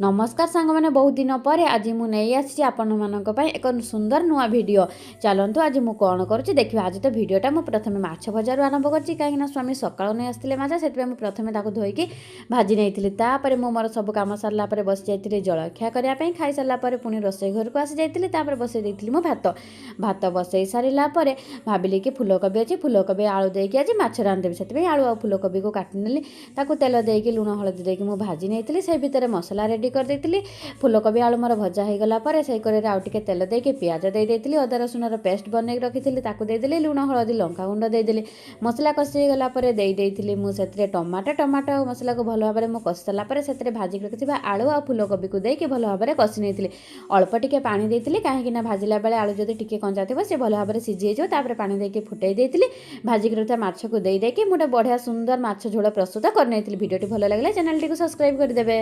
ନମସ୍କାର ସାଙ୍ଗମାନେ, ବହୁତ ଦିନ ପରେ ଆଜି ମୁଁ ନେଇ ଆସିଛି ଆପଣମାନଙ୍କ ପାଇଁ ଏକ ସୁନ୍ଦର ନୂଆ ଭିଡ଼ିଓ। ଚାଲନ୍ତୁ, ଆଜି ମୁଁ କ'ଣ କରୁଛି ଦେଖିବା। ଆଜି ତ ଭିଡ଼ିଓଟା ମୁଁ ପ୍ରଥମେ ମାଛ ଭଜାରୁ ଆରମ୍ଭ କରିଛି, କାହିଁକିନା ସ୍ୱାମୀ ସକାଳୁ ନେଇ ଆସିଥିଲେ ମାଛ। ସେଥିପାଇଁ ମୁଁ ପ୍ରଥମେ ତାକୁ ଧୋଇକି ଭାଜି ନେଇଥିଲି। ତାପରେ ମୁଁ ମୋର ସବୁ କାମ ସାରିଲା ପରେ ବସି ଯାଇଥିଲି ଜଳଖିଆ କରିବା ପାଇଁ। ଖାଇସାରିଲା ପରେ ପୁଣି ରୋଷେଇ ଘରକୁ ଆସି ଯାଇଥିଲି। ତାପରେ ବସେଇ ଦେଇଥିଲି ମୁଁ ଭାତ। ଭାତ ବସେଇ ସାରିଲା ପରେ ଭାବିଲି କି ଫୁଲକୋବି ଅଛି, ଫୁଲକୋବି ଆଳୁ ଦେଇକି ଆଜି ମାଛ ରାନ୍ଧିଦେବି। ସେଥିପାଇଁ ଆଳୁ ଆଉ ଫୁଲକୋବିକୁ କାଟିନେଲି। ତାକୁ ତେଲ ଦେଇକି, ଲୁଣ ହଳଦୀ ଦେଇକି ମୁଁ ଭାଜି ନେଇଥିଲି। ସେଇ ଭିତରେ ମସଲା ରେଡ଼ି କରିଦେଇଥିଲି। ଫୁଲକୋବି ଆଳୁ ମୋର ଭଜା ହେଇଗଲା ପରେ ସେଇ କଡ଼େଇରେ ଆଉ ଟିକେ ତେଲ ଦେଇକି ପିଆଜ ଦେଇ ଦେଇଥିଲି। ଅଦା ରସୁଣର ପେଷ୍ଟ ବନେଇକି ରଖିଥିଲି, ତାକୁ ଦେଇଦେଲି। ଲୁଣ, ହଳଦୀ, ଲଙ୍କାଗୁଣ୍ଡ ଦେଇଦେଲି। ମସଲା କଷି ହେଇଗଲା ପରେ ଦେଇ ଦେଇଥିଲି ମୁଁ ସେଥିରେ ଟମାଟୋ। ଟମାଟୋ ଆଉ ମସଲାକୁ ଭଲ ଭାବରେ ମୁଁ କଷି ସାରିଲା ପରେ ସେଥିରେ ଭାଜିକି ରଖିଥିବା ଆଳୁ ଆଉ ଫୁଲକୋବିକୁ ଦେଇକି ଭଲ ଭାବରେ କଷି ନେଇଥିଲି। ଅଳ୍ପ ଟିକେ ପାଣି ଦେଇଥିଲି, କାହିଁକିନା ଭାଜିଲା ବେଳେ ଆଳୁ ଯଦି ଟିକେ କଞ୍ଚା ଥିବ, ସେ ଭଲ ଭାବରେ ସିଝି ହେଇଯିବ। ତାପରେ ପାଣି ଦେଇକି ଫୁଟେଇ ଦେଇଥିଲି। ଭାଜିକି ରଖିଥିବା ମାଛକୁ ଦେଇ ଦେଇକି ମୁଁ ଗୋଟେ ବଢ଼ିଆ ସୁନ୍ଦର ମାଛ ଝୋଳ ପ୍ରସ୍ତୁତ କରିନେଇଥିଲି। ଭିଡ଼ିଓଟି ଭଲ ଲାଗିଲେ ଚ୍ୟାନେଲଟିକୁ ସବସ୍କ୍ରାଇବ୍ କରିଦେବେ।